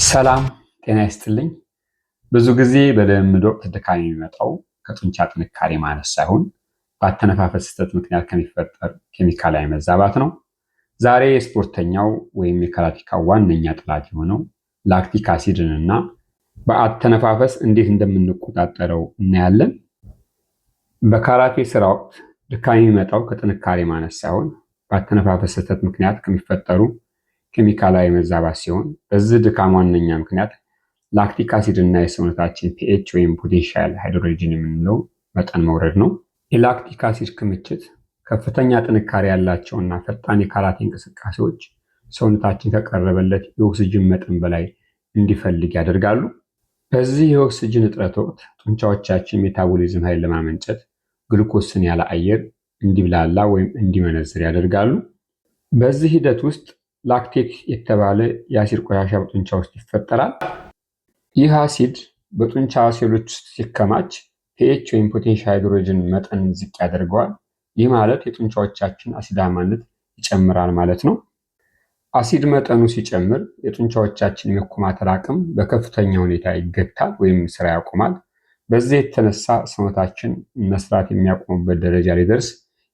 ሰላም ጤና ይስጥልኝ። ብዙ ጊዜ በልምምድ ወቅት ድካም የሚመጣው ከጡንቻ ጥንካሬ ማነስ ሳይሆን በአተነፋፈስ ስህተት ምክንያት ከሚፈጠር ኬሚካላዊ መዛባት ነው። ዛሬ የስፖርተኛው ወይም የካራቴካው ዋነኛ ጠላት የሆነው lactic acid ን እና በአተነፋፈስ እንዴት እንደምንቆጣጠረው እናያለን። በካራቴ ስራ ወቅት ድካም የሚመጣው ከጥንካሬ ማነስ ሳይሆን በአተነፋፈስ ስህተት ምክንያት ከሚፈጠሩ ኬሚካላዊ መዛባት ሲሆን፣ በዚህ ድካም ዋነኛ ምክንያት lactic acid እና የሰውነታችን pH ወይም potential hydrogen የምንለው መጠን መውረድ ነው። የ lactic acid ክምችት ከፍተኛ ጥንካሬ ያላቸውና ፈጣን የካራቴ እንቅስቃሴዎች ሰውነታችን ከቀረበለት የኦክስጅን መጠን በላይ እንዲፈልግ ያደርጋሉ። በዚህ የኦክስጅን እጥረት ወቅት ጡንቻዎቻችን metabolism ኃይል ለማመንጨት ግሉኮስን ያለ አየር እንዲብላላ ወይም እንዲመነዝር ያደርጋሉ። በዚህ ሂደት ውስጥ lactate የተባለ የአሲድ ቆሻሻ በጡንቻ ውስጥ ይፈጠራል። ይህ አሲድ በጡንቻ ሴሎች ውስጥ ሲከማች pH ወይም potential hydrogen መጠን ዝቅ ያደርገዋል። ይህ ማለት የጡንቻዎቻችን አሲዳማነት ይጨምራል ማለት ነው። አሲድ መጠኑ ሲጨምር የጡንቻዎቻችን የመኮማተር አቅም በከፍተኛ ሁኔታ ይገታል ወይም ስራ ያቆማል። በዚህ የተነሳ ሰውነታችን መስራት የሚያቆምበት ደረጃ ሊደርስ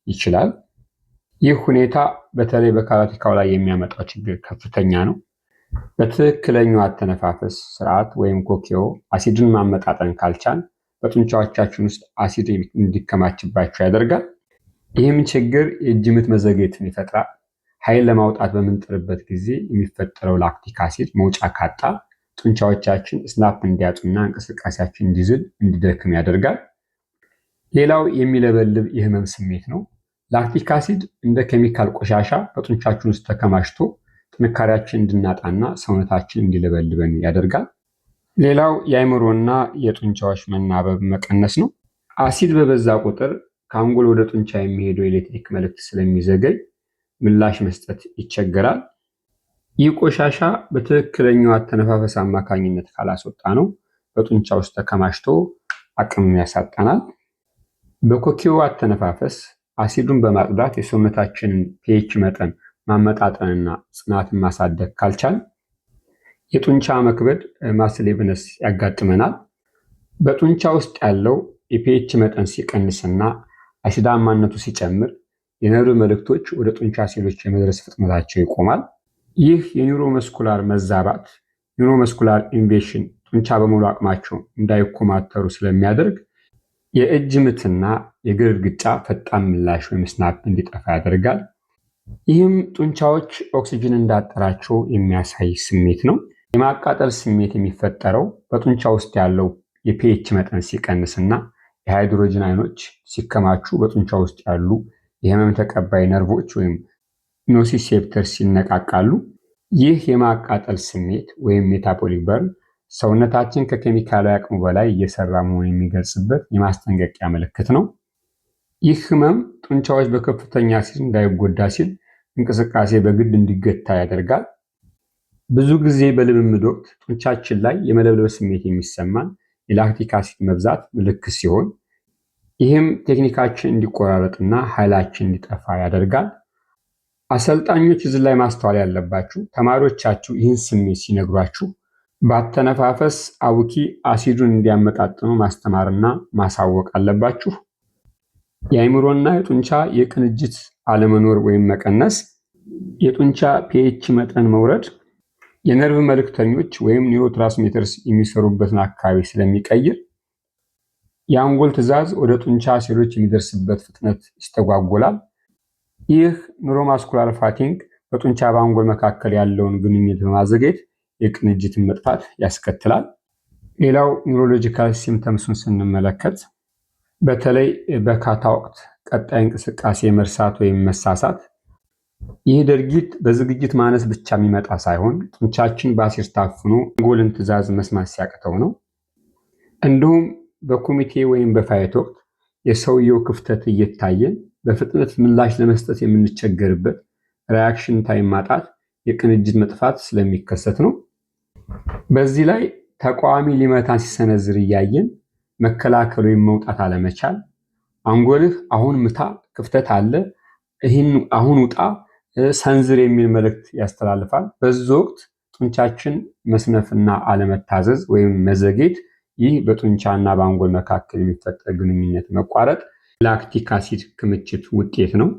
ይችላል። ይህ ሁኔታ በተለይ በካራቴካው ላይ የሚያመጣው ችግር ከፍተኛ ነው። በትክክለኛው አተነፋፈስ ስርዓት ወይም ኮኬዮ አሲድን ማመጣጠን ካልቻል በጡንቻዎቻችን ውስጥ አሲድ እንዲከማችባቸው ያደርጋል። ይህም ችግር የእጅ ምት መዘግየትን ይፈጥራል። ኃይል ለማውጣት በምንጥርበት ጊዜ የሚፈጠረው lactic acid መውጫ ካጣ ጡንቻዎቻችን snap እንዲያጡና እንቅስቃሴያችን እንዲዝል፣ እንዲደክም ያደርጋል። ሌላው የሚለበልብ የህመም ስሜት ነው። Lactic acid እንደ ኬሚካል ቆሻሻ በጡንቻችን ውስጥ ተከማችቶ ጥንካሬያችን እንድናጣና ሰውነታችን እንዲለበልበን ያደርጋል። ሌላው የአእምሮና የጡንቻዎች መናበብ መቀነስ ነው። አሲድ በበዛ ቁጥር ከአንጎል ወደ ጡንቻ የሚሄደው የኤሌክትሪክ መልእክት ስለሚዘገይ ምላሽ መስጠት ይቸገራል። ይህ ቆሻሻ በትክክለኛው አተነፋፈስ አማካኝነት ካላስወጣነው በጡንቻ ውስጥ ተከማችቶ አቅም ያሳጣናል። በኮኬዮ አተነፋፈስ አሲዱን በማጽዳት የሰውነታችንን pH መጠን ማመጣጠንና ጽናትን ማሳደግ ካልቻል የጡንቻ መክበድ muscle heaviness ያጋጥመናል። በጡንቻ ውስጥ ያለው የ pH መጠን ሲቀንስና አሲዳማነቱ ሲጨምር የነርቭ መልእክቶች ወደ ጡንቻ ሴሎች የመድረስ ፍጥነታቸው ይቆማል። ይህ የ neuromuscular መዛባት neuromuscular inhibition ጡንቻ በሙሉ አቅማቸው እንዳይኮማተሩ ስለሚያደርግ የእጅ ምትና የእግር እርግጫ ፈጣን ምላሽ ወይም snap እንዲጠፋ ያደርጋል። ይህም ጡንቻዎች ኦክሲጅን እንዳጠራቸው የሚያሳይ ስሜት ነው። የማቃጠል ስሜት የሚፈጠረው በጡንቻ ውስጥ ያለው የ pH መጠን ሲቀንስና የሃይድሮጅን አዮኖች ሲከማቹ በጡንቻ ውስጥ ያሉ የህመም ተቀባይ ነርቮች ወይም nociceptors ይነቃቃሉ። ይህ የማቃጠል ስሜት ወይም metabolic burn ሰውነታችን ከኬሚካላዊ አቅሙ በላይ እየሰራ መሆኑን የሚገልጽበት የማስጠንቀቂያ ምልክት ነው። ይህ ህመም ጡንቻዎች በከፍተኛ አሲድ እንዳይጎዳ ሲል እንቅስቃሴ በግድ እንዲገታ ያደርጋል። ብዙ ጊዜ በልምምድ ወቅት ጡንቻችን ላይ የመለብለብ ስሜት የሚሰማን የ lactic acid መብዛት ምልክት ሲሆን፣ ይህም ቴክኒካችን እንዲቆራረጥና ኃይላችን እንዲጠፋ ያደርጋል። አሰልጣኞች እዚህ ላይ ማስተዋል ያለባችሁ፣ ተማሪዎቻችሁ ይህን ስሜት ሲነግሯችሁ በአተነፋፈስ አቡኪ አሲዱን እንዲያመጣጥኑ ማስተማርና ማሳወቅ አለባችሁ። የአእምሮና የጡንቻ የቅንጅት አለመኖር ወይም መቀነስ፣ የጡንቻ pH መጠን መውረድ የነርቭ መልእክተኞች ወይም neurotransmitters የሚሰሩበትን አካባቢ ስለሚቀይር የአንጎል ትዕዛዝ ወደ ጡንቻ ሴሎች የሚደርስበት ፍጥነት ይስተጓጎላል። ይህ neuromuscular fatigue በጡንቻ በአንጎል መካከል ያለውን ግንኙነት በማዘግየት የቅንጅትን መጥፋት ያስከትላል። ሌላው neurological symptoms ኡን ስንመለከት በተለይ በካታ ወቅት ቀጣይ እንቅስቃሴ መርሳት ወይም መሳሳት። ይህ ድርጊት በዝግጅት ማነስ ብቻ የሚመጣ ሳይሆን ጡንቻችን በአሲድ ታፍኖ አንጎልን ትዕዛዝ መስማት ሲያቅተው ነው። እንዲሁም በኩሚቴ ወይም በ fight ወቅት የሰውየው ክፍተት እየታየን በፍጥነት ምላሽ ለመስጠት የምንቸገርበት reaction time ማጣት የቅንጅት መጥፋት ስለሚከሰት ነው። በዚህ ላይ ተቃዋሚ ሊመታን ሲሰነዝር እያየን መከላከል ወይም መውጣት አለመቻል፣ አንጎልህ አሁን ምታ፣ ክፍተት አለ፣ ይህን አሁን ውጣ፣ ሰንዝር የሚል መልእክት ያስተላልፋል። በዚህ ወቅት ጡንቻችን መስነፍና አለመታዘዝ ወይም መዘግየት። ይህ በጡንቻና በአንጎል መካከል የሚፈጠር ግንኙነት መቋረጥ lactic acid ክምችት ውጤት ነው።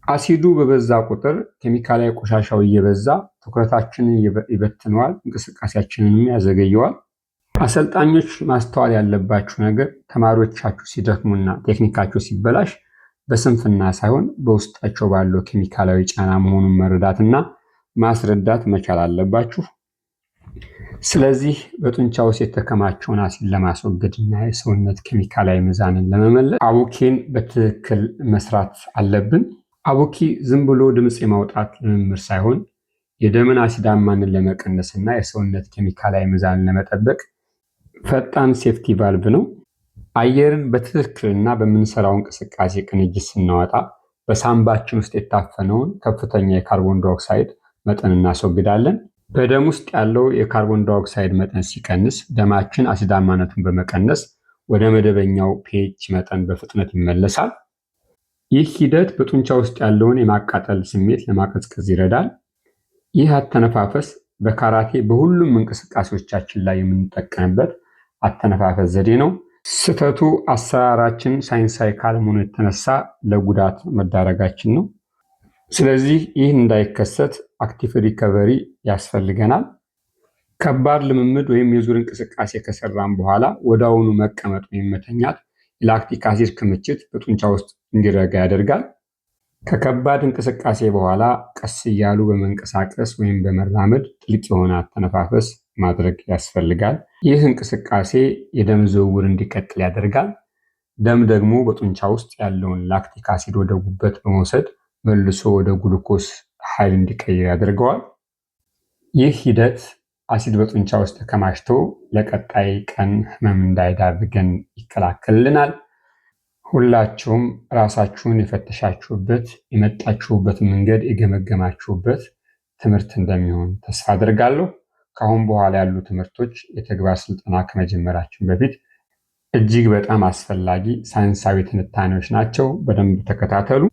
አሲዱ በበዛ ቁጥር ኬሚካላዊ ቆሻሻው እየበዛ ትኩረታችንን ይበትነዋል፣ እንቅስቃሴያችንንም ያዘገየዋል። አሰልጣኞች ማስተዋል ያለባችሁ ነገር ተማሪዎቻችሁ ሲደክሙና ቴክኒካቸው ሲበላሽ በስንፍና ሳይሆን በውስጣቸው ባለው ኬሚካላዊ ጫና መሆኑን መረዳትና ማስረዳት መቻል አለባችሁ። ስለዚህ በጡንቻ ውስጥ የተከማቸውን አሲድ ለማስወገድ እና የሰውነት ኬሚካላዊ ሚዛንን ለመመለስ አቡኪን በትክክል መስራት አለብን። አቡኪ ዝም ብሎ ድምፅ የማውጣት ልምምድ ሳይሆን የደምን አሲዳማንን ለመቀነስ እና የሰውነት ኬሚካላዊ ሚዛንን ለመጠበቅ ፈጣን safety valve ነው። አየርን በትክክልና በምንሰራው እንቅስቃሴ ቅንጅት ስናወጣ በሳምባችን ውስጥ የታፈነውን ከፍተኛ የካርቦን ዳይኦክሳይድ መጠን እናስወግዳለን። በደም ውስጥ ያለው የካርቦን ዳይኦክሳይድ መጠን ሲቀንስ ደማችን አሲዳማነቱን በመቀነስ ወደ መደበኛው pH መጠን በፍጥነት ይመለሳል። ይህ ሂደት በጡንቻ ውስጥ ያለውን የማቃጠል ስሜት ለማቀዝቀዝ ይረዳል። ይህ አተነፋፈስ በካራቴ በሁሉም እንቅስቃሴዎቻችን ላይ የምንጠቀምበት አተነፋፈስ ዘዴ ነው። ስህተቱ አሰራራችን ሳይንሳዊ ካለመሆኑ የተነሳ ለጉዳት መዳረጋችን ነው። ስለዚህ ይህ እንዳይከሰት active recovery ያስፈልገናል። ከባድ ልምምድ ወይም የዙር እንቅስቃሴ ከሰራን በኋላ ወዲያውኑ መቀመጥ ወይም መተኛት የ lactic acid ክምችት በጡንቻ ውስጥ እንዲረጋ ያደርጋል። ከከባድ እንቅስቃሴ በኋላ ቀስ እያሉ በመንቀሳቀስ ወይም በመራመድ ጥልቅ የሆነ አተነፋፈስ ማድረግ ያስፈልጋል። ይህ እንቅስቃሴ የደም ዝውውር እንዲቀጥል ያደርጋል። ደም ደግሞ በጡንቻ ውስጥ ያለውን lactic acid ወደ ጉበት በመውሰድ መልሶ ወደ ግሉኮስ ኃይል እንዲቀይር ያደርገዋል። ይህ ሂደት አሲድ በጡንቻ ውስጥ ተከማችቶ ለቀጣይ ቀን ህመም እንዳይዳርገን ይከላከልልናል። ሁላችሁም ራሳችሁን የፈተሻችሁበት፣ የመጣችሁበትን መንገድ የገመገማችሁበት ትምህርት እንደሚሆን ተስፋ አድርጋለሁ። ከአሁን በኋላ ያሉ ትምህርቶች የተግባር ስልጠና ከመጀመራችን በፊት እጅግ በጣም አስፈላጊ ሳይንሳዊ ትንታኔዎች ናቸው። በደንብ ተከታተሉ።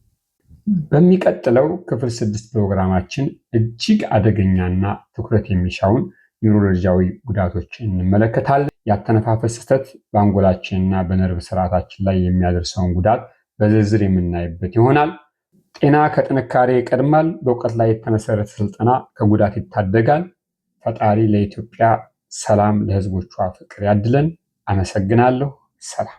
በሚቀጥለው ክፍል 6 ፕሮግራማችን እጅግ አደገኛና ትኩረት የሚሻውን ኒውሮሎጂያዊ ጉዳቶችን እንመለከታለን። የአተነፋፈስ ስህተት በአንጎላችንና በነርቭ ስርዓታችን ላይ የሚያደርሰውን ጉዳት በዝርዝር የምናይበት ይሆናል። ጤና ከጥንካሬ ይቀድማል። በእውቀት ላይ የተመሰረተ ስልጠና ከጉዳት ይታደጋል። ፈጣሪ ለኢትዮጵያ ሰላም፣ ለሕዝቦቿ ፍቅር ያድለን። አመሰግናለሁ። ሰላም።